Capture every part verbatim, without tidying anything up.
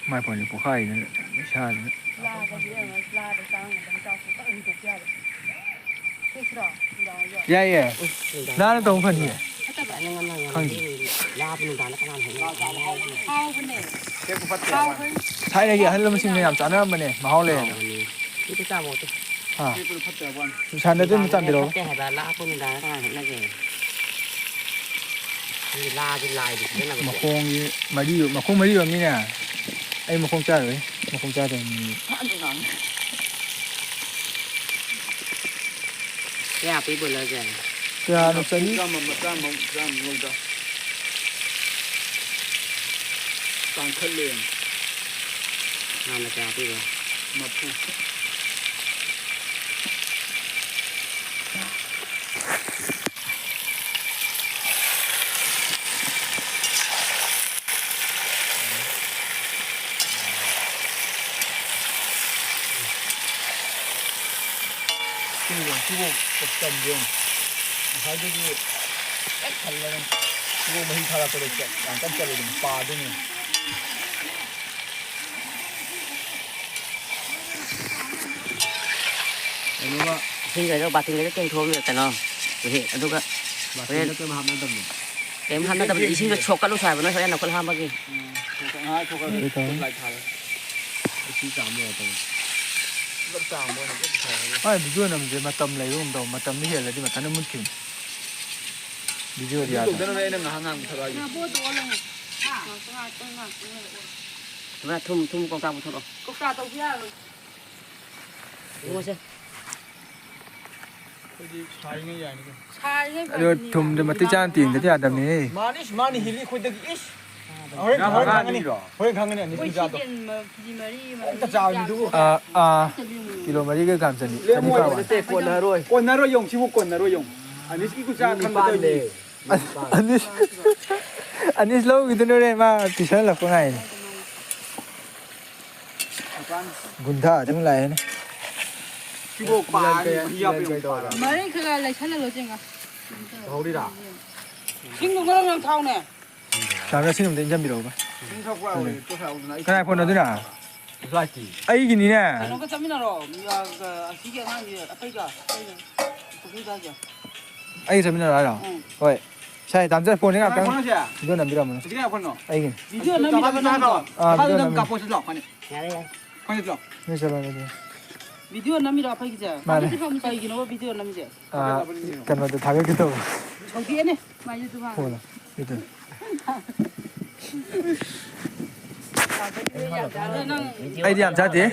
ꯃꯥꯏ ꯄꯣꯟꯁꯦ ꯄꯣꯛꯈꯥꯏꯗꯅ ꯏꯁꯥꯁꯤꯅ꯫ ꯂꯥꯗ ꯌꯦꯡꯉ ꯂꯥꯗ ꯆꯥꯡ ꯑꯗꯨꯝ ꯆꯥꯎ ꯈꯤꯇꯪ ꯍꯨꯟꯗꯣꯛꯄ ꯌꯥꯔꯦ꯫ ꯇꯦꯛꯁꯤꯔꯣ? ꯅꯨꯡꯗꯥꯡ ꯑꯣꯏꯔꯁꯨ꯫ ꯌꯥꯏꯌꯦ꯫ ꯅꯨꯡꯗꯥꯡ ꯅꯥꯟꯅ ꯇꯧꯕ ꯐꯅꯤꯌꯦ꯫ ꯐꯠꯇꯕ꯭ꯔꯥ? ꯈꯪꯗꯦ꯫ ꯂꯥꯕ ꯅꯨꯡꯗꯥꯡꯗ ꯀꯅꯥꯅ ꯍꯦꯛꯅ ꯍꯥꯎꯕꯅꯦ꯫ ꯍꯥꯎꯕꯅꯦ꯫ ꯊꯥꯏꯅꯒꯤ ꯑꯍꯜ ꯂꯃꯟꯁꯤꯡꯅ ꯌꯥꯝ ꯆꯥꯅꯔꯝꯕꯅꯦ, ꯃꯍꯥꯎ ꯂꯩꯌꯦꯅ꯫ ꯍꯥꯎꯕꯅꯦ꯫ ꯃꯤꯗꯤ ꯆꯥꯕ ꯉꯝꯗꯦ꯫ ꯍꯥ꯫ ꯁꯥꯟꯅꯗꯣꯏ ꯑꯃ ꯇꯝꯕꯤꯔꯛꯑꯣ꯫ ꯐꯠꯇꯦ ꯍꯥꯏꯕ, ꯂꯥꯕ ꯅꯨꯡꯗꯥꯡꯗ ꯀꯅꯥꯅ ꯍꯦꯛꯅꯒꯦ? ꯃꯤ ꯂꯥꯗꯤ ꯂꯥꯏꯗꯤ ꯁꯤꯖꯤꯟꯅꯕ ꯄꯣꯠ꯫ ꯃꯈꯣꯡꯁꯤ ꯃꯔꯤ, ꯃꯈꯣꯡ ꯃꯔꯤ ꯑꯣꯏꯔꯝꯅꯤꯅꯦ꯫ ꯑꯩ ꯃꯈꯣꯡ ꯆꯥꯔꯣꯏ, ꯃꯈꯣꯡ ꯆꯥꯗꯕ ꯃꯤ꯫ ꯀꯌꯥ ꯄꯤ ꯕꯣꯏꯂꯔꯁꯦ? ꯀꯌꯥꯅꯣ? ꯆꯅꯤ? ꯆꯥꯝꯃ, ꯆꯥꯝꯃ, ꯆꯥꯝꯃ ꯂꯧꯗ꯫ ꯇꯥꯡꯈꯠꯂꯦ꯫ ꯍꯥꯟꯅ ꯀꯌꯥ ꯄꯤꯕ? ꯃꯔꯐꯨ꯫ ꯁꯤꯕꯨ, ꯁꯤꯕꯨ ꯆꯟꯗꯦ꯫ ꯉꯁꯥꯏꯗꯒꯤ ꯍꯦꯛ ꯊꯜꯂꯒ ꯁꯤꯕꯨ ꯃꯍꯤ ꯊꯥꯔꯛꯄꯗ ꯌꯥꯝ ꯀꯟꯅ ꯆꯠꯂꯦ ꯑꯗꯨꯝ ꯄꯥꯗꯣꯏꯅꯦ꯫ ꯀꯩꯅꯣꯒ ꯏꯁꯤꯡꯒꯗꯣ ꯕꯥꯇꯤꯟꯒꯗꯣ ꯇꯦꯡꯊꯣꯛꯑꯝꯃꯦ ꯀꯩꯅꯣ꯫ ꯍꯧꯖꯤꯛ ꯑꯗꯨꯒ ꯍꯣꯔꯦꯟ ꯕꯥꯇꯤꯟꯗ ꯀꯩꯝ ꯍꯥꯞꯅꯗꯕꯅꯦ꯫ ꯀꯩꯝ ꯍꯥꯞꯅꯗꯕꯅꯤ꯫ ꯏꯁꯤꯡꯗꯣ ꯁꯣꯛꯀꯠꯂꯨꯁꯨ ꯍꯥꯏꯕ ꯅꯣꯏ ꯍꯣꯔꯦꯟ ꯅꯈꯨꯠ ꯍꯥꯝꯕꯒꯤ꯫ ꯎꯝ, ꯁꯣꯛꯀꯠ-, ꯉꯥꯏꯍꯥꯛ ꯁꯣꯛꯀꯠꯂꯒ ꯑꯗꯨ ꯇꯧꯔꯦ꯫ ꯒꯨꯗ ꯅꯥꯏꯠ ꯊꯥꯔꯦ꯫ ꯏꯁꯤꯡ ꯆꯥꯝꯕ ꯂꯣꯏꯔ ꯇꯧꯔꯦ꯫ ꯄꯨꯂꯞ ꯆꯥꯝꯕ ꯑꯣꯏꯅ ꯄꯨꯂꯞ ꯄꯨꯊꯔꯒ꯫ ꯍꯣꯏ, ꯚꯤꯗꯤꯑꯣ ꯅꯝꯕꯁꯦ ꯃꯇꯝ ꯂꯩꯕꯒꯨꯝ ꯇꯧ, ꯃꯇꯝꯗꯤ ꯍꯦꯜꯂꯗꯤ ꯃꯊꯟꯇ ꯃꯨꯠꯈꯤꯕꯅꯤ꯫ ꯚꯤꯗꯤꯑꯣꯗꯤ ꯑꯗꯨ ꯌꯥꯗꯦ꯫ ꯇꯧꯗꯅꯕ ꯑꯩꯅ ꯉꯥꯏꯍꯥꯛ ꯉꯥꯡꯕ ꯊꯣꯛꯂꯛꯑꯒꯦ꯫ ꯉꯥ ꯄꯣꯠꯇꯣ ꯑꯣꯜꯂꯣ꯫ ꯉꯥꯏꯍꯥꯛꯇꯪ, ꯉꯥꯏꯍꯥꯛꯇꯪ ꯂꯩꯔ ꯑꯣꯜꯂꯣ꯫ ꯏꯃꯥ, ꯊꯨꯝ, ꯊꯨꯝ ꯀꯧꯇꯥ ꯄꯨꯊꯣꯔꯛꯑꯣ꯫ ꯀꯧꯇꯥ ꯇꯧꯕ ꯌꯥꯔꯣꯏ꯫ ꯌꯦꯡꯉꯣꯁꯦ꯫ ꯑꯩꯈꯣꯏꯗꯤ ꯁꯥꯔꯤꯉꯩ ꯌꯥꯏꯅꯤ ꯀꯩꯅꯣ꯫ ꯁꯥꯔꯤꯉꯩ ꯑꯗꯣ ꯐꯕꯅꯤ꯫ ꯊꯨꯝꯗꯣ ꯃꯇꯤꯛ ꯆꯥꯅ ꯇꯦꯡꯗꯗꯤ ꯌꯥꯗꯕꯅꯤꯍꯦ꯫ ꯃꯥꯅꯤ, ꯏꯁ, ꯃꯥꯅꯤ ꯍꯤꯜꯂꯤ ꯑꯩꯈꯣꯏꯗꯒꯤ, ꯏꯁ꯫ ꯍꯣꯔꯦꯟ, ꯍꯣꯔꯦꯟ ꯈꯪꯒꯅꯤ꯫ ꯍꯣꯔꯦꯟ ꯈꯪꯒꯅꯤ, ꯑꯅꯤꯁꯀꯤ ꯑꯩꯈꯣꯏ ꯆꯥꯗꯣ꯫ ꯆꯤꯛꯀꯟ ꯃ-, ꯀꯦ ꯖꯤ ꯃꯔꯤ, ꯃꯔꯤ ꯑꯣꯛꯇ ꯆꯥꯎꯔꯤꯗꯨꯕꯨ꯫ ꯆꯥꯝ-, ꯑꯥ, ꯑꯥ꯫ ꯆꯥꯝ-, ꯆꯥꯝ-, ꯀꯤꯂꯣ ꯃꯔꯤꯒ ꯒ꯭ꯔꯥꯝ ꯆꯅꯤ, ꯂꯦꯝꯃꯣꯏ, ꯆꯅꯤꯄꯥꯟ ꯋꯥꯠꯂꯤ꯫ ꯅꯠꯇꯦ, ꯀꯣꯟꯅꯔꯣꯏ꯫ ꯀꯣꯟꯅꯔꯣꯏ ꯌꯦꯡꯉꯨ, ꯁꯤꯕꯨ ꯀꯣꯟꯅꯔꯣꯏ ꯌꯦꯡꯉꯨ꯫ ꯑꯅꯤꯁꯀꯤ ꯈꯨꯆꯥ ꯈꯪꯕꯗꯣ ꯅꯤꯄꯥꯟꯅꯦ꯫ ꯌꯦꯡꯉꯨ꯫ ꯑꯅꯤꯁ, ꯑꯅꯤꯁ ꯂꯧꯈꯤꯗꯨꯅꯨꯔꯦ, ꯃꯥ ꯄꯤꯁꯜꯂꯛꯄ ꯉꯥꯏꯅꯦ꯫ ꯒꯨꯟꯗꯥ ꯑꯗꯨꯝ ꯂꯥꯛꯑꯦꯅꯦ꯫ ꯁꯤꯕꯣ ꯄꯥꯔꯅꯤ, ꯃꯍꯤ ꯌꯥꯎꯕ ꯌꯦꯡꯉꯨ, ꯄꯥꯔꯅꯤ꯫ ꯃꯔꯩ ꯈꯔ ꯈꯔ ꯂꯩꯁꯜꯍꯜꯂꯣ, ꯆꯦꯡꯒ꯫ ꯇꯧꯍꯧꯔꯤꯔꯥ? ꯁꯤꯡꯗꯣ ꯉꯔꯪ ꯉꯔꯪ ꯊꯥꯎꯅꯦ꯫ ꯆꯥꯝꯃ ꯁꯤꯡ ꯑꯝꯇ ꯏꯟꯖꯟꯕꯤꯔꯛꯎꯕ꯫ ꯀꯅꯥꯏ ꯐꯣꯟ ꯑꯗꯨꯅ? ꯂꯥꯏꯇꯤ꯫ ꯑꯩꯒꯤꯅꯤꯅꯦ꯫ ꯀꯩꯅꯣꯒ ꯆꯠꯃꯤꯟꯅꯔꯣ꯫ ꯃꯤ, ꯑ, ꯑꯁꯤꯒꯤ ꯑꯉꯥꯡꯁꯦ ꯑꯇꯩꯒ, ꯑꯇꯩꯒ꯫ ꯄꯨꯈ꯭ꯔꯤꯗ ꯍꯥꯏꯁꯦ꯫ ꯑꯩꯒ ꯆꯠꯃꯤꯟꯅꯔꯣ ꯍꯥꯏꯔꯣ? ꯎꯝ꯫ ꯍꯣꯏ꯫ ꯁꯥꯏ, ꯇꯥꯝꯆꯥ, ꯐꯣꯟꯁꯦ ꯉꯥꯛꯇꯪ ꯀꯅꯥꯏ ꯐꯣꯟꯅꯣ ꯁꯦ? ꯚꯤꯗꯤꯑꯣ ꯅꯝꯕꯤꯔꯝꯃꯣꯅꯦ꯫ ꯁꯤꯒꯤ ꯀꯅꯥꯏ ꯐꯣꯟꯅꯣ? ꯑꯩꯒꯤꯅꯤ꯫ ꯚꯤꯗꯤꯑꯣ ꯅꯝꯃꯤꯔꯕ ꯅꯪ? ꯑꯥ, ꯚꯤꯗꯤꯑꯣ ꯅꯝꯃꯤ꯫ ꯀꯥꯞꯄꯣ ꯁꯤ ꯂꯥꯎ, ꯐꯅꯤ꯫ ꯌꯥꯔꯦ, ꯌꯥꯔꯦ꯫ ꯐꯅꯤ ꯁꯤ ꯂꯥꯎ꯫ ꯅꯣꯏ ꯆꯠꯂꯣ ꯑꯗꯨꯗꯤ꯫ ꯚꯤꯗꯤꯑꯣ ꯅꯝꯃꯤꯔꯣ ꯑꯩꯈꯣꯏꯒꯤꯁꯦ? ꯃꯥꯅꯦ꯫ ꯀꯩꯒꯤꯅꯣꯕ ꯚꯤꯗꯤꯑꯣ ꯅꯝꯃꯤꯁꯦ? ꯑꯥ, ꯀꯩꯅꯣꯗ ꯊꯥꯒꯠꯀꯦ ꯇꯧꯕ꯫ ꯁꯧꯗꯦꯅꯦ, ꯃꯥꯏꯁꯦ ꯑꯗꯨ ꯃꯥꯜꯂꯦ꯫ ꯐꯣꯟꯗ꯫ ꯚꯤꯗꯤꯑꯣ꯫ ꯑꯗꯣ ꯅꯪ ꯑꯩꯗꯤ ꯌꯥꯝ ꯆꯥꯗꯦ꯫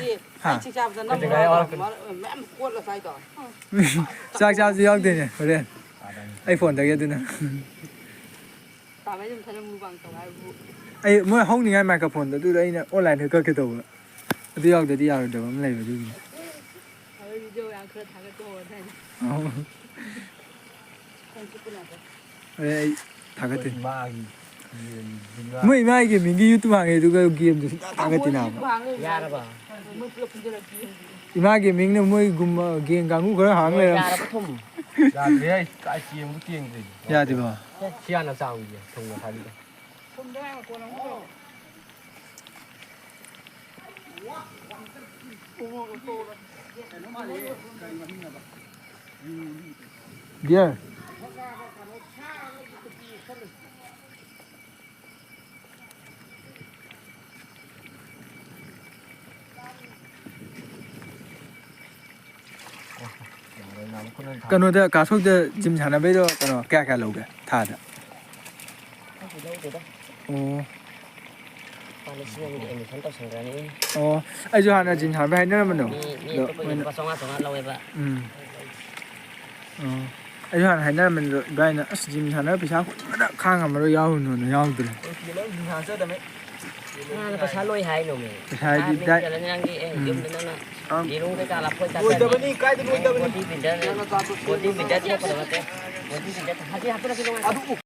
ꯍꯥ? ꯆꯤꯛ ꯆꯥꯕꯗ ꯅꯝꯕ꯭ꯔꯣ? ꯃꯌꯥꯝ ꯀꯣꯠꯂ ꯆꯥꯏꯗꯣ꯫ ꯆꯥꯛ ꯆꯥꯕꯁꯨ ꯌꯥꯎꯗꯣꯏꯅꯦ ꯍꯣꯔꯦꯟ꯫ ꯑꯩ ꯐꯣꯟꯗꯒꯤ ꯑꯗꯨꯅ꯫ ꯄꯥꯕꯩ ꯑꯗꯨꯝ ꯊꯥꯖꯤꯜꯂꯨ, ꯃꯨꯛꯕꯥꯡ ꯇꯧ ꯍꯥꯏꯕꯕꯨ꯫ ꯑꯩ ꯃꯣꯏ ꯍꯧꯅꯤꯡꯉꯥꯏ ꯃꯥꯏꯀ꯭ꯔꯣꯐꯣꯟꯗꯣ ꯑꯗꯨꯗ ꯑꯩꯅ ꯑꯣꯟꯂꯥꯏꯟꯗ ꯀꯛꯀꯦ ꯇꯧꯕ꯫ ꯑꯗꯨ ꯌꯥꯎꯗ꯭ꯔꯗꯤ ꯌꯥꯔꯣꯏꯗꯕ ꯑꯃ ꯂꯩꯕ ꯑꯗꯨꯒꯤꯅꯤ꯫ ꯍꯣꯔꯦꯟ ꯚꯤꯗꯤꯑꯣ ꯃꯌꯥꯝ ꯈꯔ ꯊꯥꯒꯠꯀꯦ ꯍꯧꯔꯗꯥꯏꯅꯦ꯫ ꯑꯧ꯫ ꯈꯣꯡ ꯆꯤꯛꯄ ꯅꯥꯕ꯫ ꯍꯣꯔꯦꯟ ꯑꯩ ꯊꯥꯒꯠꯇꯣꯏꯅꯤ꯫ ꯃꯥꯒꯤ ꯃꯣꯏ ꯏꯃꯥꯒꯤ ꯃꯤꯡꯒꯤ YouTube ꯍꯥꯡꯉꯦ ꯑꯗꯨꯒ ꯒꯦꯝꯗꯨ ꯁꯨꯡꯊꯥ ꯊꯥꯒꯠꯇꯦ ꯅꯥꯕ꯫ ꯌꯥꯔꯕ? ꯃꯣꯏ ꯄꯨꯂꯞ ꯄꯨꯟꯁꯤꯜꯂꯛꯀꯦ꯫ ꯏꯃꯥꯒꯤ ꯃꯤꯡꯅ ꯃꯣꯏꯒꯨꯝꯕ ꯒꯦꯝ ꯀꯥꯡꯕꯨ ꯈꯔ ꯍꯥꯡ ꯂꯩꯔꯝꯃꯦ꯫ ꯌꯥꯔꯕ ꯊꯨꯝ? ꯌꯥꯗ꯭ꯔꯦ, ꯑꯩ ꯀꯥꯏ ꯆꯦꯡꯕꯨ ꯇꯦꯡꯗ꯭ꯔꯤ꯫ ꯌꯥꯗꯦꯕ꯫ ꯁꯤ ꯍꯥꯟꯅ ꯆꯥꯝꯈꯤꯒꯦ, ꯊꯨꯝ ꯉꯁꯥꯏꯒꯤꯗꯣ꯫ ꯕꯤꯌꯔ꯫ ꯀꯩꯅꯣꯗ, ꯀꯥꯁꯣꯛꯇ ꯖꯤꯝ ꯁꯥꯟꯅꯕꯩꯗꯣ ꯀꯩꯅꯣ ꯀꯌꯥ ꯀꯌꯥ ꯂꯧꯒꯦ ꯊꯥꯗ? ꯑꯩꯗꯤ ꯂꯧꯗꯦꯗ꯫ ꯑꯣ꯫ ꯂꯨꯄꯥ ꯂꯤꯁꯤꯡ ꯑꯅꯤꯒꯤ ꯑꯦꯗꯃꯤꯁꯟ ꯇꯧꯁꯟꯈ꯭ꯔꯅꯤ꯫ ꯑꯣ, ꯑꯩꯁꯨ ꯍꯥꯟꯅ ꯖꯤꯝ ꯁꯥꯟꯅꯕꯩ ꯍꯥꯏꯅꯔꯝꯕꯗꯣ꯫ ꯃꯤ, ꯃꯤ ꯑꯗꯣ ꯑꯇꯣꯞꯄꯒꯤ ꯃꯣꯏꯅ ꯂꯨꯄꯥ ꯆꯥꯝꯃꯉꯥ ꯆꯥꯝꯃꯉꯥ ꯂꯧꯋꯦꯕ꯫ ꯎꯝ꯫ ꯑꯣ꯫ ꯑꯩꯁꯨ ꯍꯥꯟꯅ ꯍꯥꯏꯅꯔꯝꯕꯅꯤ ꯑꯗꯣ ꯏꯕꯥꯏꯅ, "ꯑꯁ, ꯖꯤꯝ ꯁꯥꯟꯅꯕ ꯄꯩꯁꯥ ꯍꯨꯟꯕꯗ ꯈꯥꯡ ꯉꯝꯃꯔꯣꯏ, ꯌꯥꯎꯔꯨꯅꯨꯅ" ꯌꯥꯎꯗ꯭ꯔꯦ꯫ ꯍꯧꯖꯤꯛꯇꯤ ꯂꯣꯏ ꯖꯤꯝ ꯁꯥꯟꯅ ꯆꯠꯇꯕꯅꯦ꯫ ꯀꯅꯥꯅ ꯄꯩꯁꯥ ꯂꯣꯏ ꯍꯥꯏꯅꯣꯃꯦ? ꯄꯩꯁꯥ ꯍꯥꯏꯗꯤ ꯄꯩꯁꯥ ꯗꯥꯏ-, ꯅꯪꯒꯤ, ꯑꯦ, ꯎꯝ꯫ ꯌꯨꯝꯗ ꯅꯪꯅ ꯑꯝ꯫ ꯌꯦꯔꯨꯝ ꯀꯩꯀꯥ ꯂꯐꯣꯏ ꯆꯥ ꯂꯣꯏꯗꯕꯅꯤ, ꯆꯥꯅꯤ꯫ ꯀꯥꯏꯗ ꯂꯣꯏꯗꯕꯅꯤ? ꯕꯣꯗꯤ ꯕꯤꯜꯗꯔ, ꯕꯣꯗꯤ ꯕꯤꯜꯗꯔ ꯊꯣꯛꯀꯗꯕ ꯅꯠꯇꯦ꯫ ꯕꯣꯗꯤ ꯕꯤꯜꯗꯔ ꯍꯥꯏꯗꯤ ꯍꯥꯞꯆꯤꯜꯂꯛꯀꯦ ꯅꯨꯡꯉꯥꯏꯇꯦ꯫ ꯑꯗꯨ